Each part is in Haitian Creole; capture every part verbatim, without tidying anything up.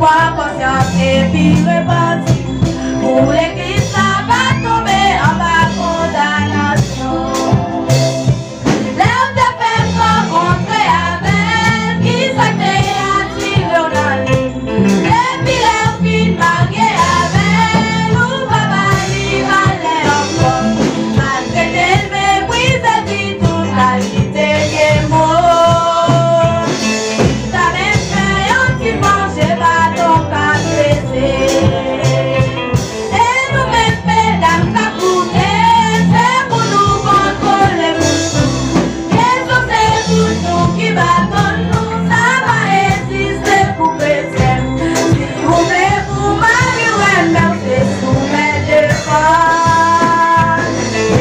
Pran konsyans epi repanti, pou legliz la pa tonbe anba kondanasyon. Lè w te fèk rankontre avè l, kisa k te atire w nan li? Depi lè w fin marye avè l, ou pa ba li valè ankò. Malgre te meprize l di tout kalite de mo, li ta menm fè yon ti manje baton k ap blese. E nou menm medam k ap koute, se pou nou kontwole bouch nou. Rezon se bouch nou ki baton nou, sa pa egziste pou kretyen. Si ou vle pou mari w renmen w, se soumèt devan l.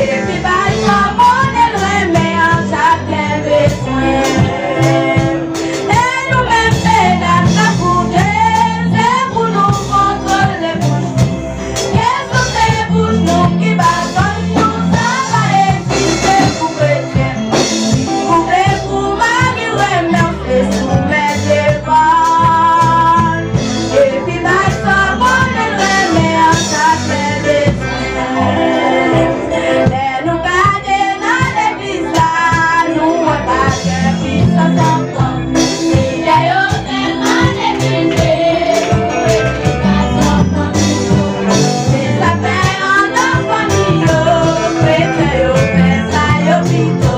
Epi bay sa w konnen l renmen an chak lè bezwen. E nou menm medam k ap koute, se pou nou kontwole bouch nou. Rezon se bouch nou ki baton nou, sa pa egziste pou kretyen. Si ou vle pou mari w renmen w, se soumèt devan l. Epi bay sa w konnen l renmen an chak lè bezwen. Lè nou gade nan legliz la, nou wè pa gen pisans ankò. Fidèl yo tèlman neglije, yo rete nan fanmi yo. Se sa k fè anndan fanmi yo, kretyen yo fè sa yo pito.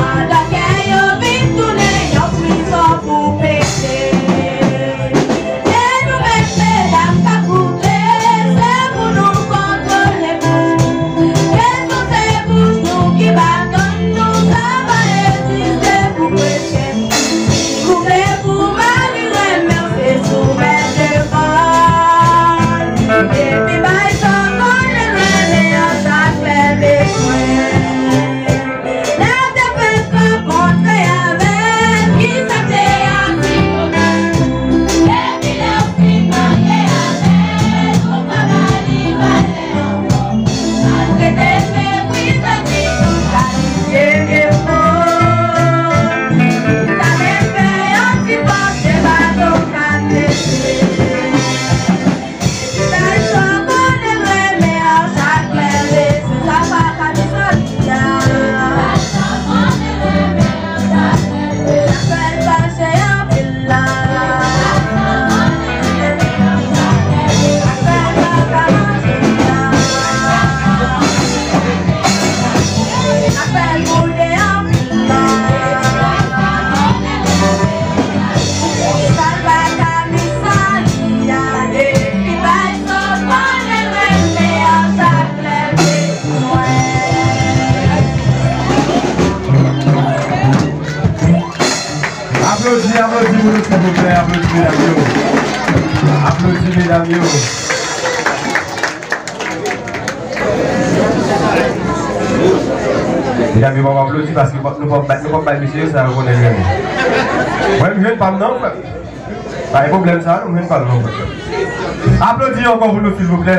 Anndan kè yo vin tounen yon prizon pou peche. E nou menm medam k ap koute, se pou nou kontwole bouch nou. Rezon se bouch nou ki baton nou, sa pa egziste pou kretyen. Si ou vle pou mari renmen w, se soumèt devan l. Epi bay sa w konnen l renmen an chak lè bezwen. Lè w te fèk rankontre avè l, kisa k te atire w nan li? Depi lè w fin marye avè l, ou pa ba li valè ankò. Malgre te meprize l di tout kalite defo, li ta menm fè yon ti pòche baton k ap blese. Epi bay sa w konnen l renmen an chak lè bezwen, sa pa ka di sòti a. Sa fè l fache anpil la. Sa fè l pa ka manje la. Sa fè l boude anpil la. Sa l pa ka di sòti a. Epi bay sa w konnen l renmen an chak lè bezwen. Aplodi, aplodi pou nou, silvouplè, aplodi medam yo. Aplodi medam yo. Medam yo, pa aplodi paske nou p ap bay, nou p ap bay mesye yo sa yo konnen yo renmen. Mwen, m jwenn pa m nan, frè m. Pa gen pwoblèm sa, nou menm pa l non. Aplodi ankò pou nou, silvouplè.